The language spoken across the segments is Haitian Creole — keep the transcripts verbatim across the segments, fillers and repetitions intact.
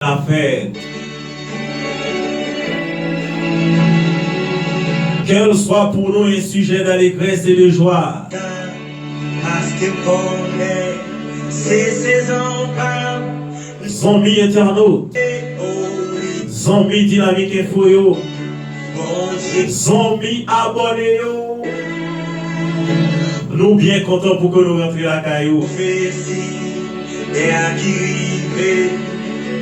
La fête. Qu'elle soit pour nous un sujet d'allégresse et de joie. Paske konnen se sezon pa m. Zanmi entènot, zanmi Dinamik Enfo yo, zanmi abòne yo, nou byen kontan pou ke nou rantre lakay ou. Pwofesi, lè a ki rive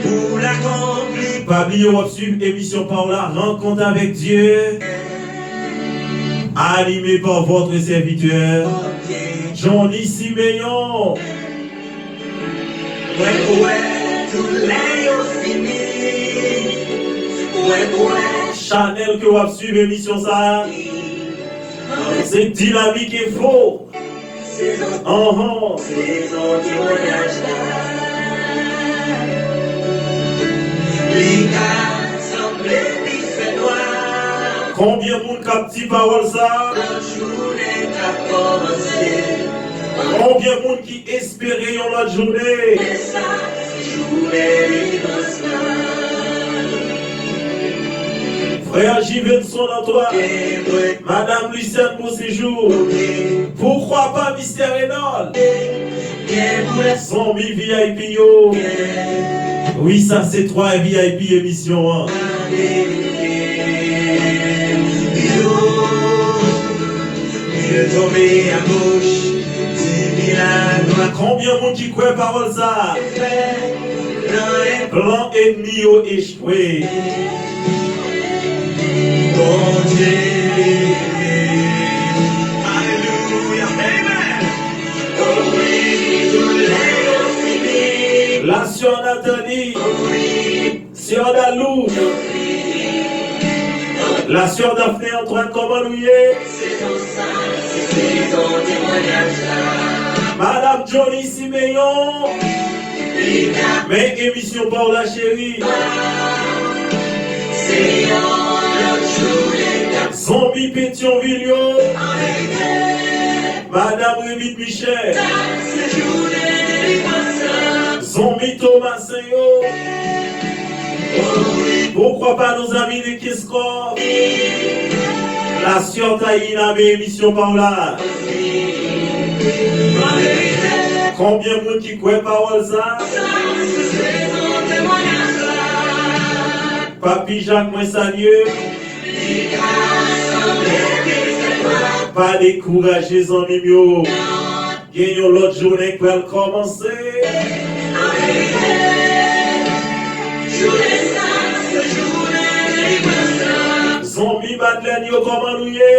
pou l akonpli. Pa bliye w ap swiv emisyon pa w la, Rencontre avec Dieu, animé par votre serviteur, Johnny Siméon. Mwen kwè tout lè yo fini. Mwen kwè. Chanèl ke w ap swiv emisyon sa a, se Dinamik Enfo. Anhan. Sezon temwayaj la. Li ka sanble li fè nwa. Konbyen moun k ap di pawòl sa a? Lòt jounen k ap kòmanse. Konbyen moun ki espere yon lòt jounen? Frè Jivenson Antoine, Madam Lucienne Beauséjour, poukwa pa Mistè Renòl? Zanmi V I P yo. Wi, sa se twa V I P emisyon an. Konbyen moun ki kwè pawòl sa a? Plan ènmi yo echwe. Bondye. Alelouya. Amen. La sœur Nathalie. Sè Dalou, la sè Daphné Antoine, kòman nou ye? Madam Johnny Siméon, men emisyon pa w la, cheri. Zanmi Petyonvil yo, Madam Remit Michel, zanmi Thomas Seyo. Pourquoi pas nos amis de Keskov? La sè Taïna, men emisyon pa w la. Konbyen moun ki kwè pawòl sa? Papi Jak, mwen salye. Pa dekouraje, zanmi m yo. Gen yon lòt jounen k pral kòmanse. Zanmi Madlèn yo, kòman nou ye?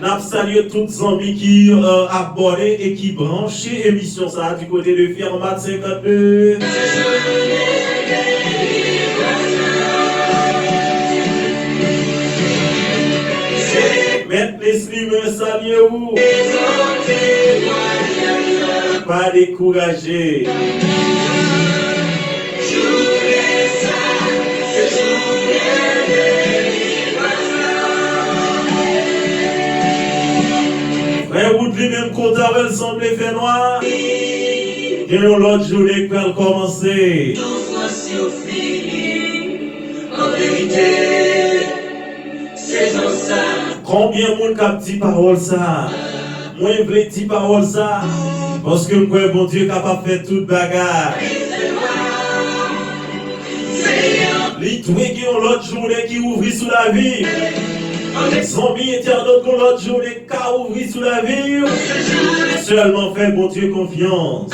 N ap salye tout zanmi ki, euh, abòne e ki branche emisyon sa a di kote de Fermat senkannde. Mèt Nesmy, mwen salye ou. Pa dekouraje. Frè Woodly, menm kote a w, l sanble fè nwa. Gen yon lòt jounen k pral kòmanse. Soufrans yo fini. An verite, sezon sa. Konbyen moun k ap di pawòl sa? Mwen vle di pawòl sa, paske m kwè Bondye kapab fè tout bagay. Li dwe gen yon lòt jounen ki ouvri sou lavi. Zanmi entènot, yon lòt jounen ka ouvri sou lavi w. Sèlman fè Bondye konfyans.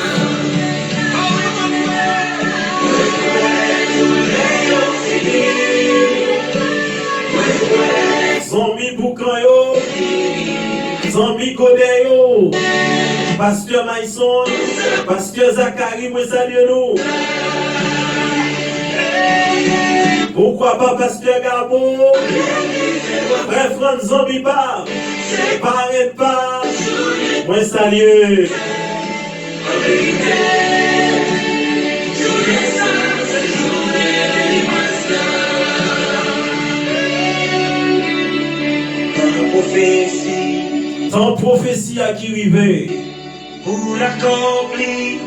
Zanmi Boukan yo, zanmi Godè yo, pastè Mayson, pastè Zakari, mwen salye nou. Poukwa pa pastè Gabo, frè Frantz, zanmi pa, parenn pa, mwen salye. Tan pwofesi a ki rive. Ou l akonpli.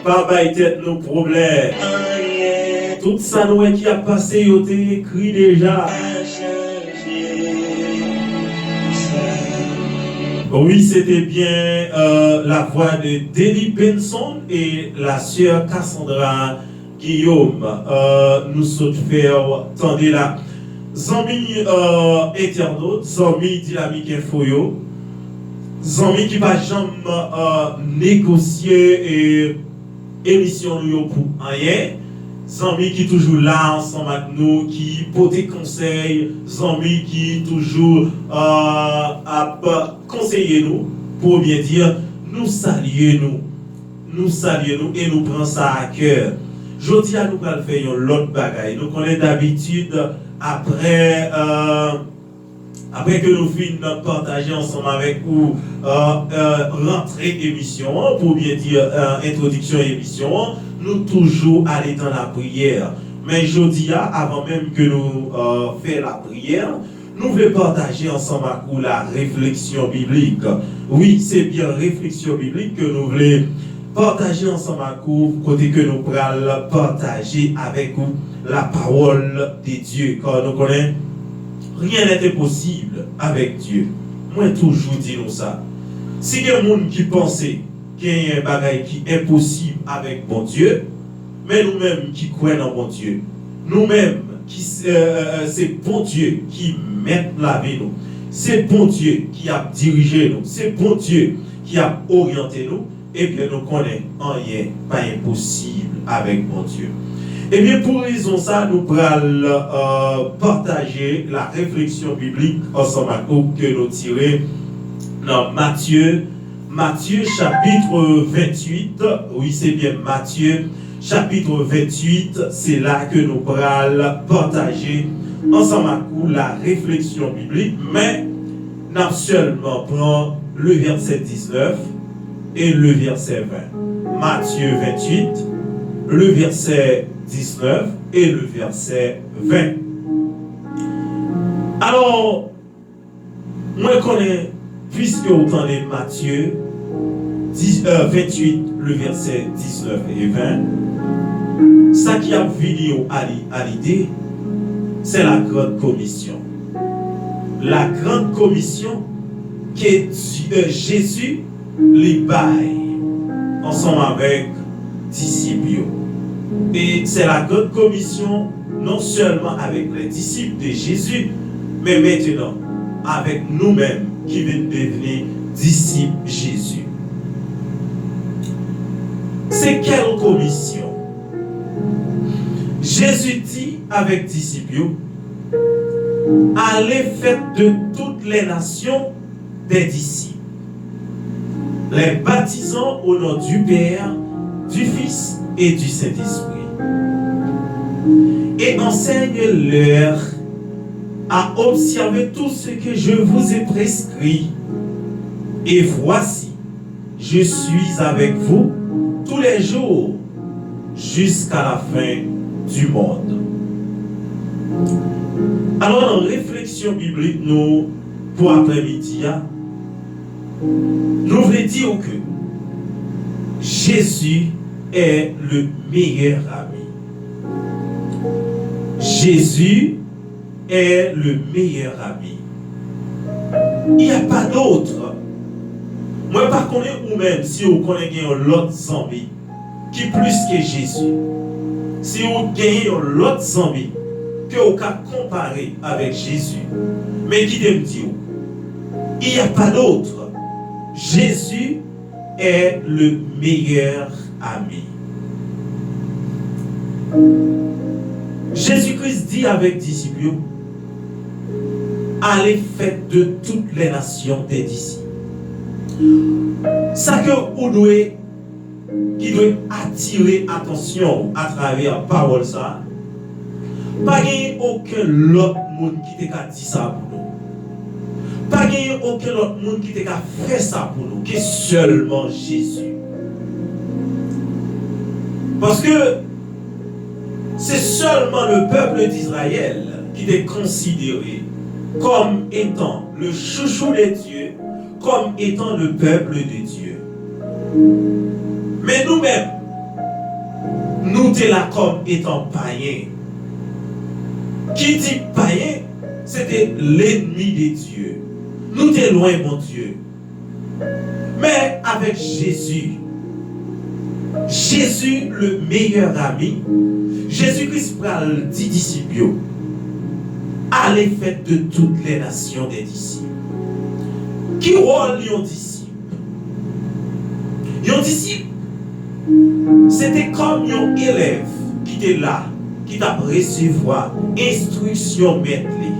Pa bay tèt nou pwoblèm. Anyen. Tout sa nou wè ki ap pase, yo te ekri deja. Pa chanje. Wi, se te byen, euh, la voix de Delly Benson et la sœur Cassandra Guillaume, euh, nou sot fè w tande la. Zanmi, euh, entènot, zanmi Dinamik Enfo yo, zanmi ki pa janm, euh, negosye, e, emisyon nou yo pou anyen, zanmi ki toujou la ansanm ak nou, ki pote konsèy, zanmi ki toujou, euh, ap konseye nou, pou byen di, nou salye nou. Nou salye nou e nou pran sa a kè. Jodi a, nou pral fè yon lòt bagay. Nou konnen dabitid, apre, euh, apre ke nou fin pataje ansanm avèk ou, euh, euh, rantre emisyon an, pou byen di, euh, entwodiksyon emisyon an, nou toujou ale dan lapriyè. Men jodi a, avan menm ke nou, euh, fè lapriyè, nou vle pataje ansanm ak ou la refleksyon biblik. Wi, se byen refleksyon biblik ke nou vle pataje ansanm ak ou, kote ke nou pral pataje avèk ou la parole de Dieu. Kan nou konnen, rien n'est impossible avec Dieu. Mwen toujou di nou sa. Si gen moun ki panse genyen bagay ki enposib avèk Bondye, men nou menm ki kwè nan Bondye, nou menm ki, euh, euh, se Bondye ki mèt lavi nou, se Bondye ki ap dirije nou, se Bondye ki ap oryante nou, ebyen, nou konnen anyen pa enposib avèk Bondye. Ebyen, pou rezon sa, nou pral, euh, pataje la refleksyon biblik ansanm ak nou ke nou tire nan Matye, Matye chapit venntuit, wi, se byen Matye chapit venntuit, se la ke nou pral pataje ansanm ak ou la refleksyon biblik, men n ap sèlman pran le vèsè diznèf e le vèsè ven. Matye venntuit, le vèsè diznèf e le vèsè ven. Alò, mwen konnen, piske w tande Matye dis, euh, venntuit, le vèsè diznèf e ven, sa ki ap vini w a li, a lide, se la grande commission. La grande commission ke Di-, euh, Jezi li bay ansanm avèk disip yo. E se la grande commission non sèlman avèk les disciples de Jésus, men mentenan avèk nou menm ki vin devni disip Jezi. Se kèl komisyon? Jezi di avèk disip yo, allez, faites de toutes les nations des disciples, les baptisant au nom du Père, du Fils et du Saint-Esprit. Et enseignez-leur à observer tout ce que je vous ai prescrit. Et voici, je suis avec vous tous les jours jusqu'à la fin du monde. Alò, nan refleksyon biblik nou pou aprèmidi a, nou vle di w ke Jésus est le meilleur ami. Jésus est le meilleur ami. Il n'y a pas d'autre. Mwen pa konnen ou menm si ou konnen gen yon lòt zanmi ki plis ke Jezi. Si ou genyen yon lòt zanmi ke ou ka konpare avèk Jezi, men kite m di w, il n'y a pas d'autre. Jésus est le meilleur ami. Jezi Kris di avèk disip yo, allez, faites de toutes les nations des disciples. Sa ke ou dwe, ki dwe atire atansyon w atravè pawòl sa a, pa gen okenn lòt moun ki te ka di sa pou nou. Pa gen okenn lòt moun ki te ka fè sa pou nou ke sèlman Jezi. Paske se sèlman le peuple d'Israël ki te konsidere comme étant le chouchou de Dieu, comme étant le peuple de Dieu. Men nou menm, nou te la kòm etan payen. Ki di payen, se te lènmi de Dye. Nou te lwen Bondye. Men avèk Jezi, Jezi, le meilleur ami, Jezi Kris pral di disip yo, allez faire de toutes les nations des disciples. Ki wòl yon disip? Yon disip, se te kòm yon elèv ki te la, ki t ap resevwa enstriksyon mèt li.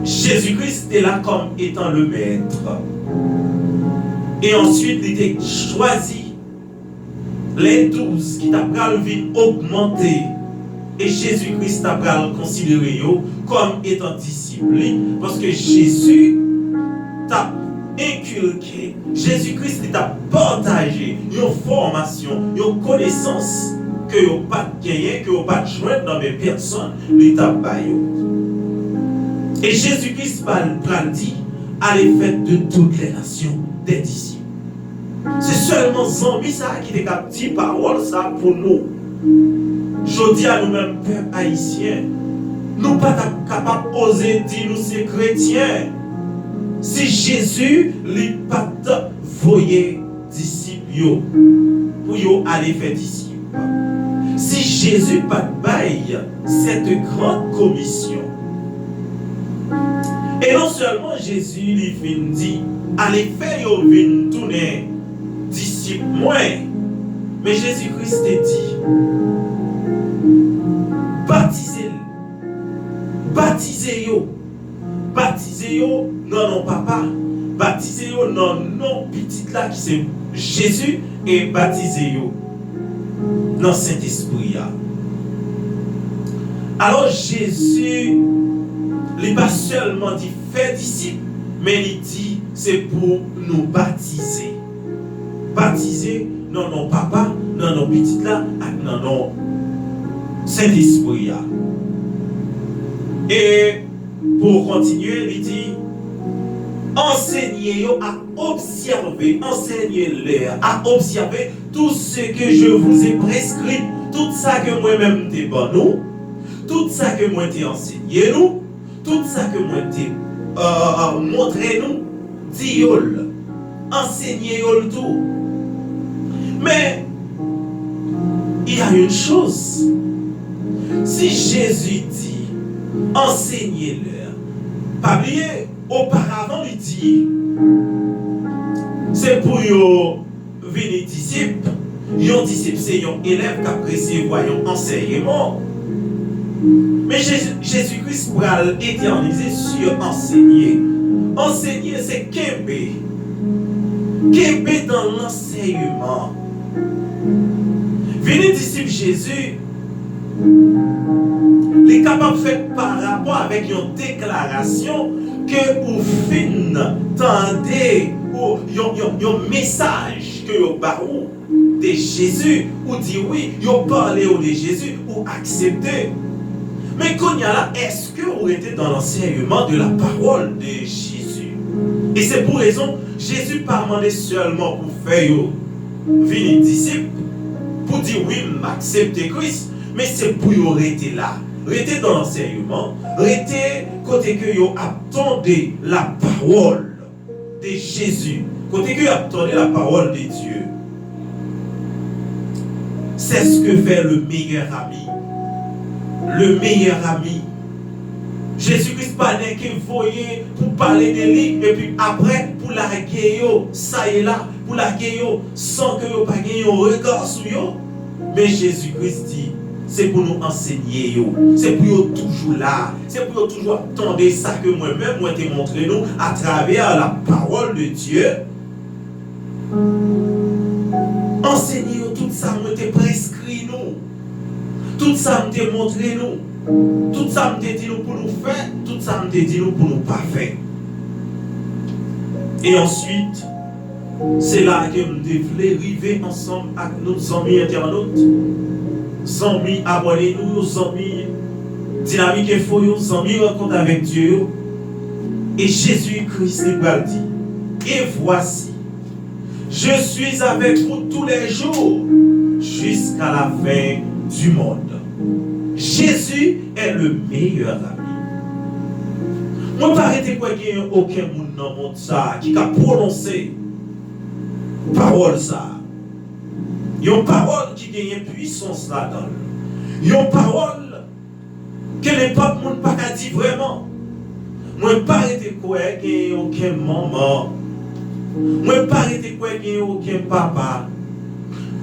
Jezi Kris te la kòm etan le mèt. E answit, li te chwazi les douze ki ta pral vin ogmante, e Jezi Kris ta pral konsidere yo kòm etan disip li, paske Jezi t ap enkilke, Jezi Kris li t ap pataje yon fòmasyon, yon konesans ke yo pa t genyen, ke yo pa t jwenn nan men pèsonn, li t ap ba yo. E Jezi Kris pral, pral di, allez faire de toutes les nations des disciples. Se sèlman zanmi sa a ki te kab di pawòl sa a pou nou. Jodi a, nou menm pèp ayisyen, nou pa t ap kapab oze di nou se kretyen si Jezi li pa t voye disip yo pou yo ale fè disip. Si Jezi pa t bay cette grande commission, e non sèlman Jezi li vin di, ale fè yo vin tounen disip mwen, men Jezi Kris te di, batize, batize yo, batize yo nan non Papa, batize yo nan non Pitit la ki se Jezi, e batize yo nan Sentespri a. Alò, Jezi, li pa sèlman di fè disip, men li di se pou nou batize. Batize nan non Papa, nan non Pitit la, ak nan non Sentespri a. E pou w kontinye, li di, ansenye yo a obsève, enseignez-les à observer tout ce que je vous ai prescrit, tout sa ke mwen menm te ban nou, tout sa ke mwen te ansenye nou, tout sa ke mwen te, euh, montre nou, di yo l, ansenye yo l tou. Men, il y a une chose. Si Jezi di, enseignez-les, pa bliye, oparavan li di, se pou yo vini disip. Yon disip se yon elèv k ap resevwa yon ansèyman. Men Jezi, Jezi Kris pral etènize sou ansenye. Ansenye se kenbe. Kenbe nan lansèyman. Vini disip Jezi, li kapab fèt pa rapò avèk yon deklarasyon ke ou fin tande, ou yon, yon, yon mesaj ke yo ba ou de Jezi, ou di wi, yo pale w de Jezi, ou aksepte. Men kounye a la, èske ou rete dans l'enseignement de la parole de Jésus? E se pou rezon, Jezi pa mande sèlman pou fè yo vini disip, pou di wi, m aksepte Kris, men se pou yo rete la, rete dans l'enseignement, rete kote ke yo ap tande la parole de Jésus, kote ke y ap tande la parole de Dieu. C'est ce que fait le meilleur ami. Le meilleur ami. Jezi Kris pa nèke voye pou pale de li, epi apre pou lage yo, sa ye la, pou lage yo san ke yo pa gen yon rega sou yo. Men Jezi Kris di, se pou nou ansenye yo, se pou yo toujou la, se pou yo toujou ap tande sa ke mwen menm mwen te montre nou atravè la parole de Dieu. Ansenye yo tout sa mwen te preskri nou, tout sa m te montre nou, tout sa m te di nou pou nou fè, tout sa m te di nou pou nou pa fè. E answit, se la ke m te vle rive ansanm ak nou zanmi entènot, zanmi abòne nou yo, zanmi Dinamik Enfo yo, zanmi Rankont avèk Dye yo. E Jezi Kris li pral di, et voici, Je suis avec vous tous les jours jusqu'à la fin du monde. Jésus est le meilleur ami. Mwen pa rete kwè gen okenn moun nan mond sa a ki ka pwononse pawòl sa a. Yon pawòl ki genyen pwisans ladan l. Yon pawòl ke nenpòt moun pa ka di vrèman. Mwen pa rete kwè gen okenn manman. Mwen pa rete kwè gen okenn papa.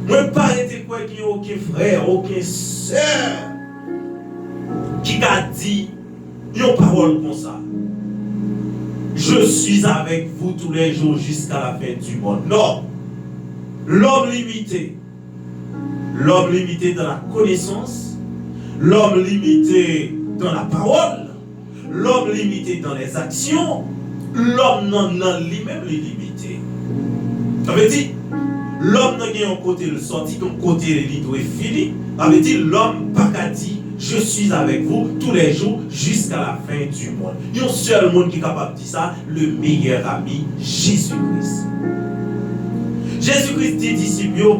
Mwen pa rete kwè gen okenn frè, okenn sè ki ka di yon pawòl konsa. Je suis avec vous tous les jours jusqu'à la fin du monde. Non. Lòm limite. Lòm limite dans la connaissance. Lòm limite dans la parole. Lòm limite dans les actions. Lòm nan, nan li menm li limite. Sa vle di, lòm nan gen yon kote l sòti, yon kote li dwe fini. Sa vle di, lòm pa ka di, je suis avec vous tous les jours jusqu'à la fin du monde. Yon sèl moun ki kapab di sa, le meilleur ami, Jezi Kris. Jezi Kris di disip yo,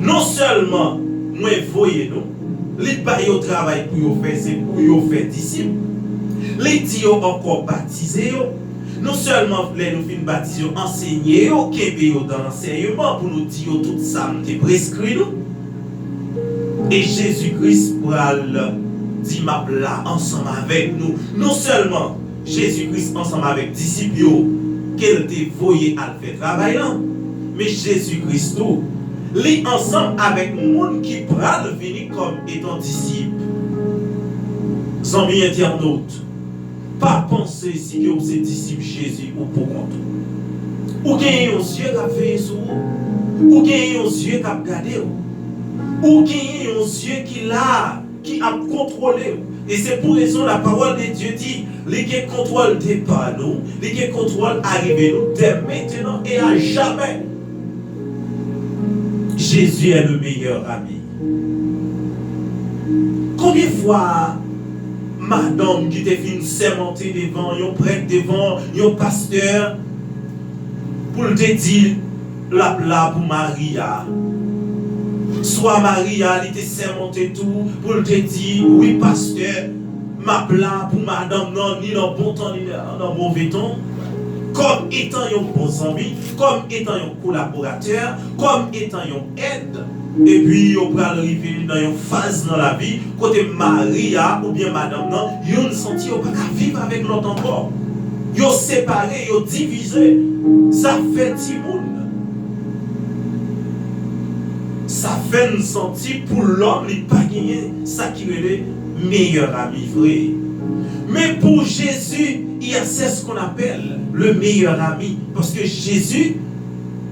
non sèlman mwen voye nou, li ba yo travay pou yo fè, se pou yo fè disip. Li di yo ankò batize yo. Non sèlman lè nou fin batize yo, ansenye yo, kenbe yo nan ansèyman pou nou di yo tout sa m te preskri nou. E Jezi Kris pral di, m ap la ansanm avèk nou. Non sèlman Jezi Kris ansanm avèk disip yo ke l te voye al fè travay lan, men Jezi Kris tou, li ansanm avèk moun ki pral vini kòm etan disip. Zanmi entènot, pa panse si ke w se disip Jezi ou poukont ou. Ou genyen yon zye k ap veye sou ou. Ou genyen yon zye k ap gade w. Ou genyen yon zye ki la, ki ap kontwole w. E se pou rezon la parole de Dieu di, li gen kontwòl depa nou, li gen kontwòl arive nou, dès maintenant et à jamais. Jésus est le meilleur ami. Konbyen fwa madanm ki te fin sèmante devan yon prèt, devan yon pastè, pou l te di l ap la pou mari a? Swa mari a, li te sèmante tou pou l te di, wi, pastè, m ap la pou madanm nan, ni nan bon tan, ni nan, nan move tan, kòm etan yon bon zanmi, kòm etan yon kolaboratè, kòm etan yon èd. Epi yo pral rive nan yon faz nan lavi kote mari a oubyen madanm nan, youn santi yo pa ka viv avèk lòt ankò. Yo separe, yo divize. Sa fè timoun. Sa fè n santi pou lòm li pa genyen sa ki rele meilleur ami vre. Men pou Jezi, il y a, c'est ce qu'on appelle le meilleur ami. Paske Jezi,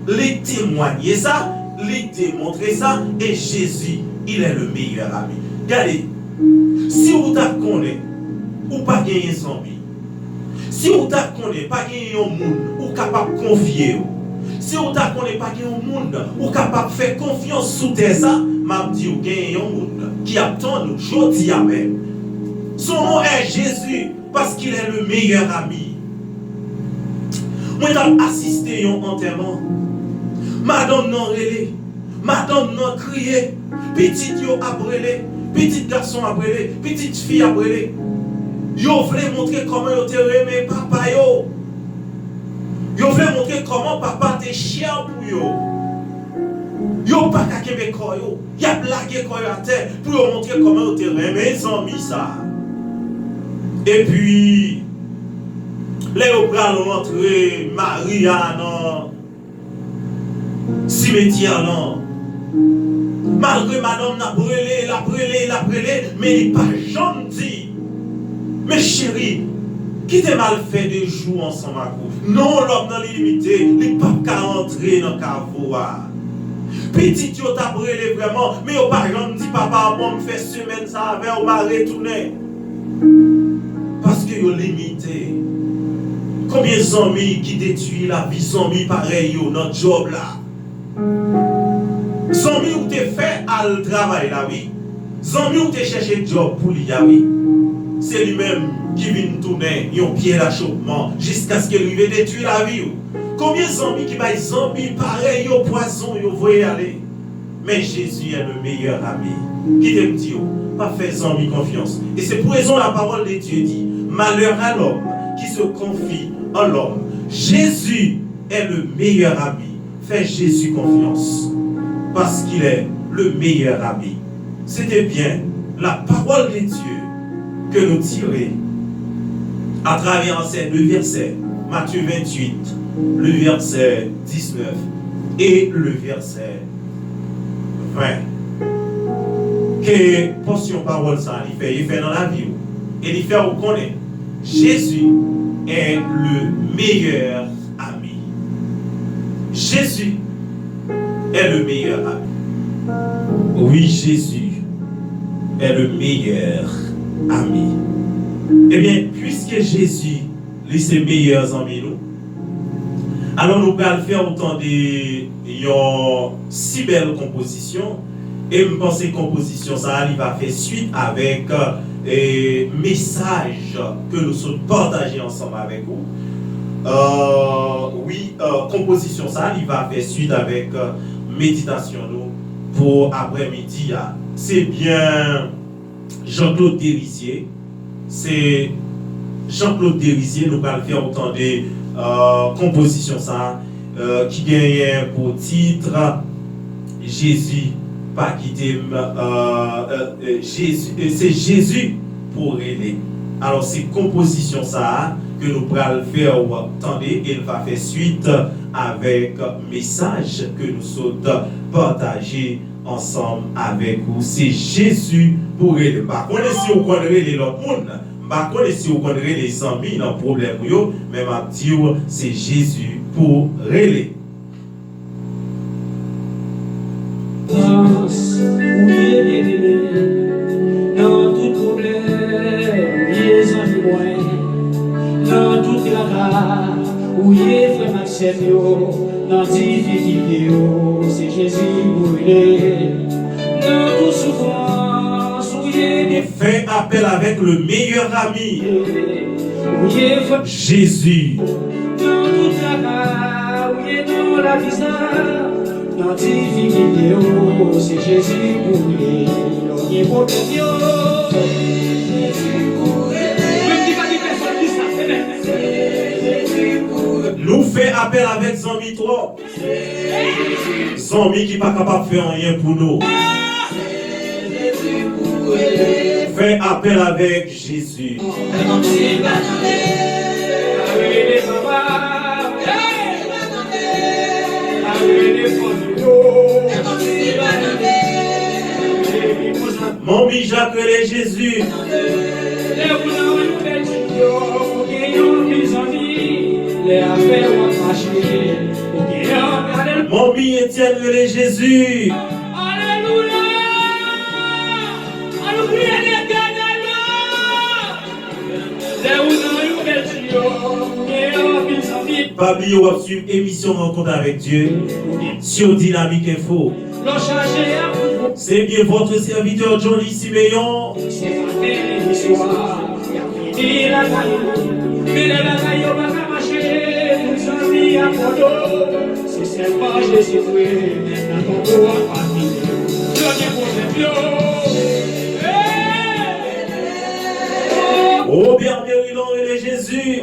li temwanye sa, li demontre sa, e Jezi, il est le meilleur ami. Gade, si w ta konnen ou pa genyen zanmi, si w ta konnen pa genyen yon moun ou kapab konfye w, si w ta konnen pa gen yon moun ou kapab fè konfyans sou tè sa, m ap di w genyen yon moun ki ap tann ou jodi a menm. Son nom est Jésus, parce qu'il est le meilleur ami. Mwen t ap asiste yon antèman. Madanm nan rele. Madanm nan kriye. Pitit yo ap rele. Pitit gason ap rele. Pitit fi ap rele. Yo vle montre kòman yo te renmen papa yo. Yo vle montre kòman papa te chè pou yo. Yo pa ka kenbe kò yo. Y ap lage kò yo atè pou yo montre kòman yo te renmen zanmi sa a. Epi, lè yo pral rantre mari a nan simetyè lan, malgre madanm nan ap rele, l ap rele, l ap rele, men li pa janm di, men cheri, kite m al fè de jou ansanm ak ou. Non, lòm nan li limite, li p ap ka antre nan kavo a. Pitit yo t ap rele vrèman, men yo pa janm di papa a, bon, m fè semèn sa avè w, m a retounen. Paske yo limite. Konbyen zanmi ki detwi lavi zanmi parèy yo nan djòb la? Zanmi ou te fè al travay la, wi. Zanmi ou te chèche djòb pou li a, wi. Se li menm ki vin tounen yon pyè dachopman jiskaske l rive detwi lavi w. Konbyen zanmi ki bay zanmi parèy yo pwazon, yo voye ale? Men Jezi est le meilleur ami. Kite m di w, pa fè zanmi konfyans. E se pou rezon la parole de Dieu dit, malheur à l'homme qui se confie en l'homme. Jésus est le meilleur ami. Fais Jésus confiance, parce qu'il est le meilleur ami. C'était bien la parole de Dieu que nous tirer à travers ces deux versets, Matthieu vingt-huit, le verset dix-neuf et le verset vingt. Ke pòsyon pawòl sa a li fè efè nan lavi w e li fè w konnen Jésus est le meilleur ami. Jésus est le meilleur ami. Oui, Jésus est le meilleur ami. Ebyen, puiske Jezi, li se meyè zanmi nou, alò nou pral fè w tande yon si bèl konpozisyon. E m panse konpozisyon sa a, li va fè swit avèk, e, mesaj ke nou sot pataje ansanm avèk ou. E, wi, e, konpozisyon sa a, li va fè swit avèk, e, meditasyon nou pou aprèmidi a. Se byen Jean-Claude Derisier. Se Jean-Claude Derisier, nou pral fè w tande, e, konpozisyon sa a, e, ki genyen pou tit Jezi pa kite m, e, e, e, Jezi, e, se Jezi pou w rele. Alò, se konpozisyon sa a ke nou pral fè w tande e l va fè swit avèk mesaj ke nou sot pataje ansanm avèk ou. Se Jezi pou w rele. M pa konnen si w konn rele lòt moun. M pa konnen si w konn rele zanmi nan pwoblèm ou yo, men m ap di w, se Jezi pou w rele. Ou ye byeneme, nan tout pwoblèm, ou ye zanmi mwen, nan tout traka, ou ye frè m ak sè m yo, nan difikilte yo, se Jezi pou rele. Nan tout soufrans, ou ye byen. Fais appel avec le meilleur ami, ou ye frè. Jésus. Nan tout traka, ou ye nan lavi sa, nan difikilte yo, se Jezi pou rele. Lè w gen pwoblèm yo, se Jezi pou rele. Menm ki pa gen pèsòn ki sa, se menm. Nou fè apèl avèk zanmi twòp. Zanmi ki pa kapab fè anyen pou nou. Fè apèl avèk Jezi. Manmi Jak rele Jezi. Lè ou nan yon bèl ti yo, ou gen yon anpil zanmi. Lè afè w ap mache, ou gen yon anpil. Manmi Etyèn rele Jezi. Alelouya! Ann nou priye Letènèl la. Lè ou nan yon bèl ti yo, ou gen yon anpil zanmi. Pa bliye w ap swiv emisyon Rencontre avec Dieu sur Dynamique Info. C'est bien votre serviteur Johnny Siméon. Robert Mérilon rele Jezi.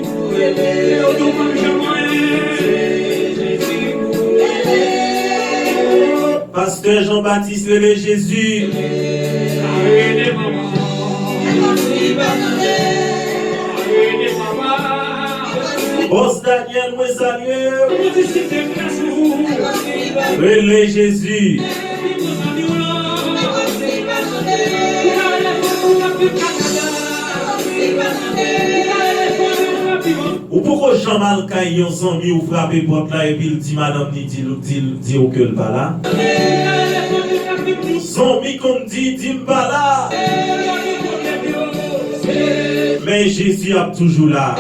Pastè Jean Baptiste rele Jezi. Bòs Daniel, mwen salye w. Rele Jezi. Ou poko janm al kay yon zanmi w, frape pòt la epi l di madanm li, di l, di l, di w ke l pa la. Zanmi konn di, di m pa la. Men Jezi ap toujou la.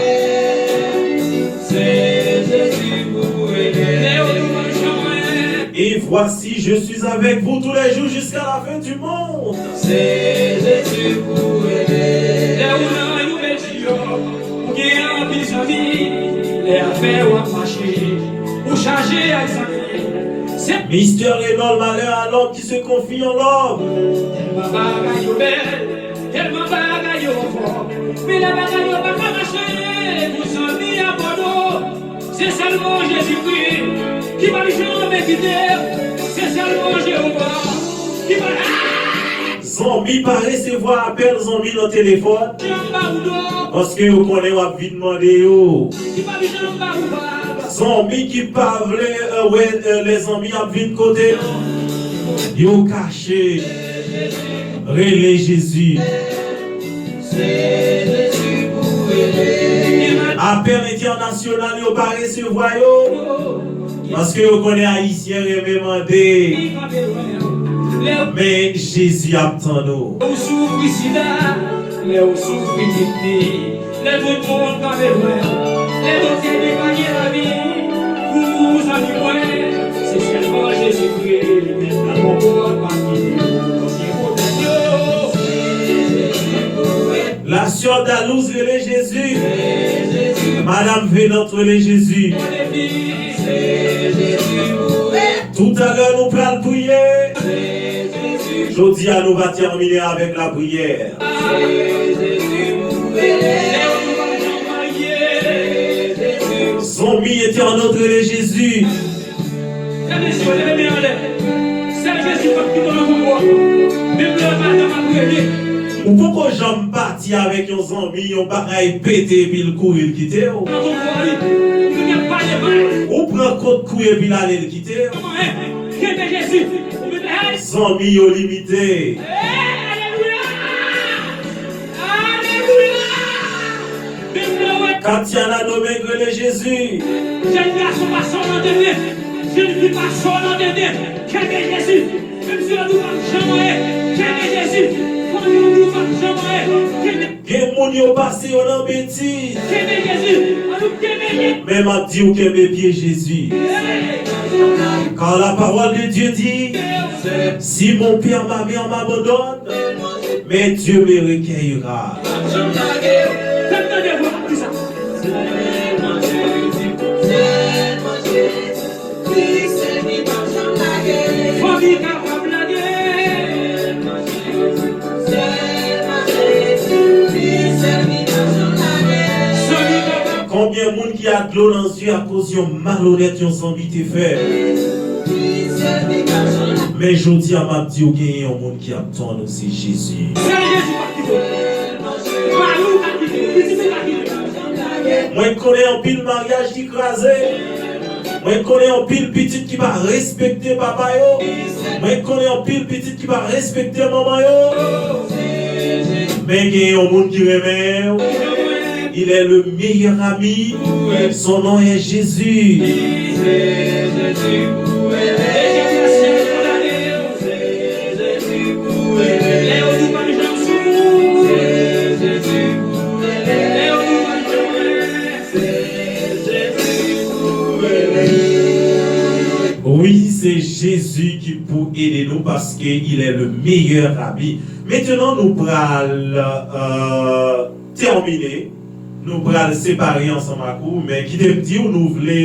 Et voici, je suis avec vous tous les jours jusqu'à la fin du monde. Se Jezi pou rele. Lè ou nan yon bèl ti yo, ou gen anpil zanmi. Lè afè w ap mache, Ou chaje ak zanmi. Se Mister Renol, malheur à l'homme qui se confie en l'homme. Tèlman bagay yo bèl, tèlman bagay yo fò. Men lè bagay yo pa ka mache, pou zanmi abandone. Se sèlman Jezikri ki pa janm kite w. Se sèlman Jewova ki pa. Zanmi pa resevwa apèl zanmi nan telefòn. Paske yo konnen w ap vin mande yo. Zanmi ki pa vle, euh, wè, euh, lè zanmi ap vin kote yo. Yo kache. Rele Jezi. Apèl entènasyonal yo pa resevwa yo. Paske yo konnen Ayisyen renmen mande. Men Jezi ap tann ou. Lè w soufri sida, lè w soufri kidni, lè tout moun kanpe lwen, lè doktè di pa gen lavi pou zanmi mwen, se sèlman Jezikri, men nan bon kò pa kite yo, yo pwotèj yo. La sœur Dalouse rele Jezi. Madame Venante rele Jezi. Toutalè nou pral priye. Jodi a nou va tèmine avèk lapriyè. Zanmi entènot rele Jezi. Ou poko janm pati avèk yon zanmi, yon bagay pete epi l kouri l kite w. Ou pran kot kou epi l ale l kite w. Zanmi yo limite. Katiana Domingue rele Jezi. Jèn gason pa sòl nan tenten. Jèn fi pa sòl nan tenten. Kenbe Jezi. Menm si yo di w p ap janm anyen, kenbe Jezi. Fanmi w di w p ap janm anyen, kenbe. Gen moun yo pase yo nan betiz. Kenbe Jezi. Ann nou kenbe Jezi. Men m ap di w kenbe pye Jezi. Car la parole de Dieu dit, si mon père, ma mère m'abandonnent, mais Dieu me recueillera. Fè m tande vwa pou sa. Fanmi kapab lage. Zanmi kapab. Konbyen moun ki a dlo nan zye akoz yon malonèt yon zanmi te fè? Men jodi a, m ap di w, genyen yon moun ki ap tann ou, se Jezi. Sèl Jezi k ap kite w. Mari w ka kite w, pitit ou ka kite w. Mwen konnen anpil maryaj ki kraze. Mwen konnen anpil pitit ki pa respekte papa yo. Mwen konnen anpil pitit ki pa respekte manman yo. Men gen yon moun ki renmen w. Il est le meilleur ami. Son nom est Jésus. Wi, se Jezi ki pou ede nou, paske il est le meilleur ami. Mentenan, nou pral, euh, tèmine. Nou pral separe ansanm ak ou, men kite m di w, nou vle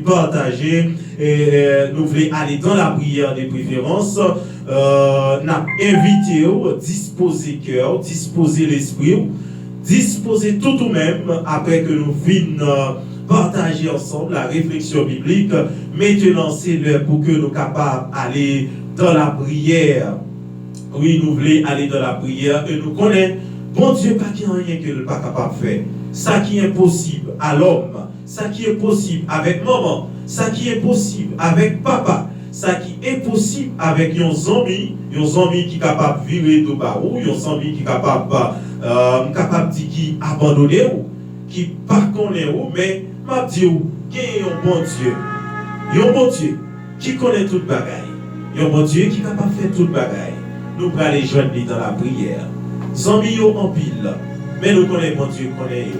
pataje, e, e, nou vle ale dans la prière de préférence. Euh, n ap envite w, dispoze kè w, dispoze lespri w, dispoze tout ou menm, apre ke nou fin, euh, pataje ansanm la réflexion biblique. Mentenan, se lè pou ke nou kapab ale dans la prière. Wi, nou vle ale dans la prière e nou konnen Bondye pa gen anyen ke l pa kapab fè. Sa ki enposib a lòm, sa ki enposib avèk manman, sa ki enposib avèk papa, sa ki enposib avèk yon zanmi, yon zanmi ki kapab vire do ba ou, yon zanmi ki kapab, euh, m kapab di ki abandone w, ki pa konnen ou, men m ap di w, gen yon Bondye. Yon Bondye ki konnen tout bagay. Yon Bondye ki kapab fè tout bagay. Nou prale jwenn li dans la prière. Zanmi yo anpil, men nou konnen Bondye konnen yo.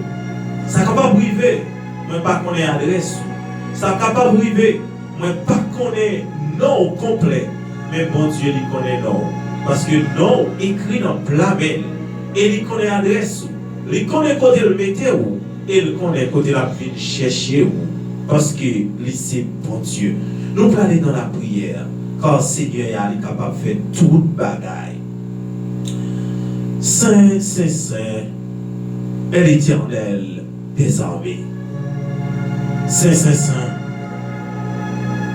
Sa kapab rive, mwen pa konnen adrès ou. Sa kapab rive, mwen pa konnen non w konplè, men Bondye li konnen non w. Paske non w ekri nan pla men l, e li konnen adrès ou. Li konnen kote l mete w, e l konnen kote l ap vin chèche w. paske li se Bondye. Nou prale nan lapriyè, ka Senyè a, li kapab fè tout bagay. Sen, sen, sen, est l'Éternel des armées. Sen, sen, sen,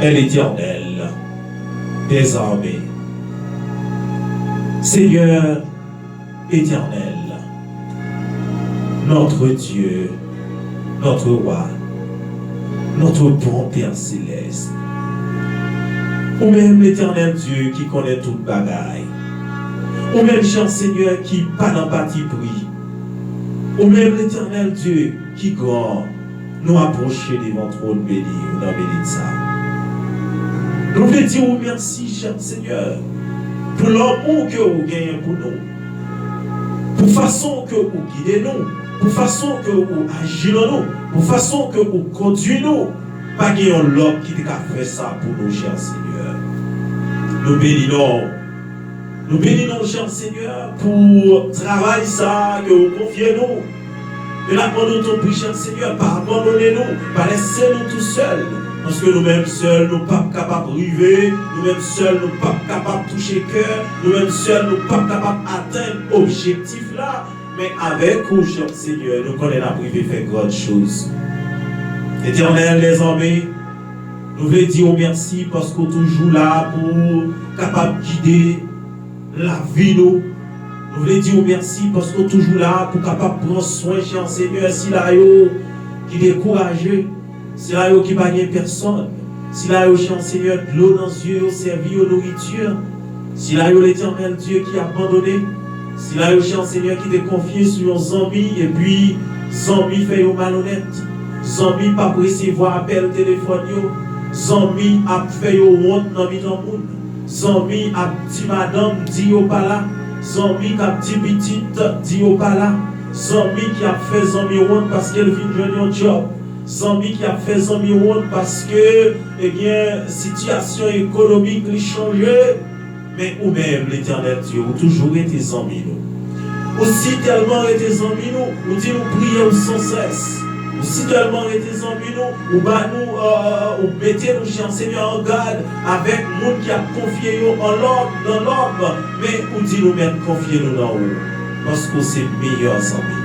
est l'Éternel des armées. Seigneur éternel, notre Dieu, notre roi, notre bon Père céleste. Ou menm, Letènèl Dye, ki konnen tout bagay. Ou menm, chè Senyè, ki pa nan patipri. Ou menm, Letènèl Dye, ki gran, nou apwoche devan twòn beni ou nan minit sa. Nou vle di ou mèsi, chè Senyè, pou lanmou ke ou genyen pou nou, pou fason ke ou gide nou, pou fason ke ou aji nan nou, pou fason ke ou kondui nou. Pa gen yon lòt ki te ka fè sa pou nou, chè Senyè. Nou beni non. Nou beni non, chè Senyè, pou travay sa a ke ou konfye nou. E n ap mande w tanpri, chè Senyè, pa abandone nou, pa lese nou tou sèl. Paske nou menm sèl, nou p ap kapab rive, nou menm sèl, nou p ap kapab touche kè, nou menm sèl, nou p ap kapab atenn objektif la. Men avèk ou, chè Senyè, nou konnen n ap rive fè grann choz. Etènèl dèzame, nou vle di w mèsi paske w toujou la pou w kapab gide lavi nou. Nou vle di w mèsi paske w toujou la pou w kapab pran swen, chè Senyè, sila yo ki dekouraje, sila yo ki pa gen pèsòn, sila yo, chè Senyè, dlo nan zye yo sèvi yo nouriti, sila yo, Letènèl Dye, ki abandone, sila yo, chè Senyè, ki te konfye sou yon zanmi, epi zanmi fè yo malonèt, zanmi p ap resevwa apèl telefòn yo, zanmi ap fè yo wont nan mitan moun, zanmi ap di madanm di yo pa la, zanmi k ap di pitit di yo pa la, zanmi ki ap fè zanmi wont paske l vin jwenn yon djòb, zanmi ki ap fè zanmi wont paske, ebyen, sitiyasyon ekonomik li chanje. Men ou menm, Letènèl Dye, ou toujou rete zanmi nou. Ou si tèlman rete zanmi nou, ou di nou priye w sansès. Ou si tèlman rete zanmi nou, ou ba nou, euh, ou mete nou, chè Senyè, an gad avèk moun ki ap konfye yo an lòm, nan lòm. Men ou di nou mèt konfye nou nan ou, paske w se meyè zanmi.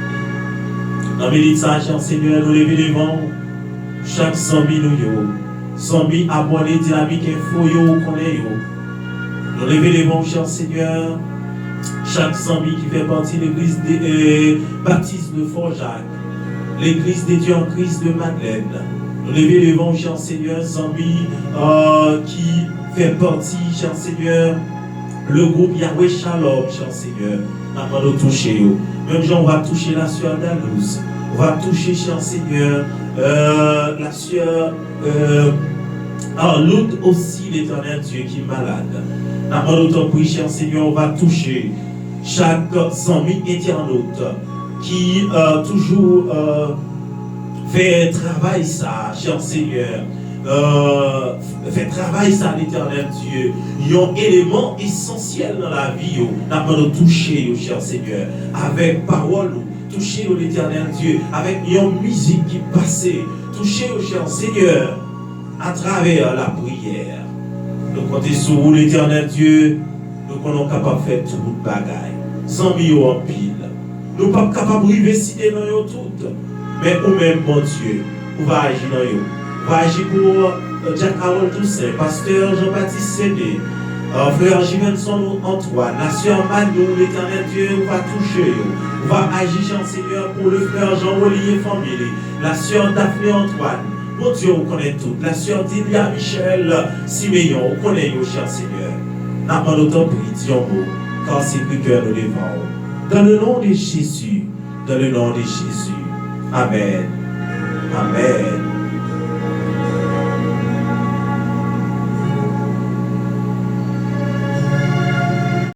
Nan minit sa, chè Senyè, nou leve devan w, chak zanmi nou yo, zanmi abòne Dinamik Enfo yo, ou konnen yo. Nou leve devan w, chè Senyè, chak zanmi ki fè pati legliz de, eh, Batis de Fò Jak, Legliz de Dye an Kris de Madlèn. Nou leve devan w, chè Senyè, zanmi, euh, ki fè pati, chè Senyè, le gwoup Yahweh Shalom, chè Senyè. N ap mande w touche yo. Menm jan w va touche la sè Dalouz, w va touche, chè Senyè, euh, la sè, euh, Arloud osi, Letènèl Dye, ki malad. N ap mande w tanpri, chè Senyè, w va touche chak zanmi entènot ki, euh, toujou, euh, fè travay sa, chè Senyè, euh, fè travay sa, Letènèl Dye, yon eleman esansyèl nan lavi yo. N ap mande w touche yo, chè Senyè, avèk pawòl ou, touche yo, Letènèl Dye, avèk yon mizik ki pase, touche yo, chè Senyè, atravè lapriyè. Nou konte sou ou, Letènèl Dye, nou konnen w kapab fè tout bagay. Zanmi yo anpil. Nou p ap kapab rive site non yo tout. Men ou menm, Bondye, ou va aji nan yo. Ou va aji pou, euh, Jack Harold Toussaint, pastè Jean-Baptiste Cédé, euh, frè Jivenson Antoine, la sè Manou, Letènèl Dye, ou va touche yo. Ou va aji, chè Senyè, pou le frè Jean Rolier, fanmi li, la sè Daphné Antoine. Bondye, ou konnen tout. La sè Dilia Michel Siméon, ou konnen yo, chè Senyè. N ap mande w tanpri, di yon mo, konsekre kè nou devan w. Dans le nom de Jésus, dans le nom de Jésus. Amèn. Amèn.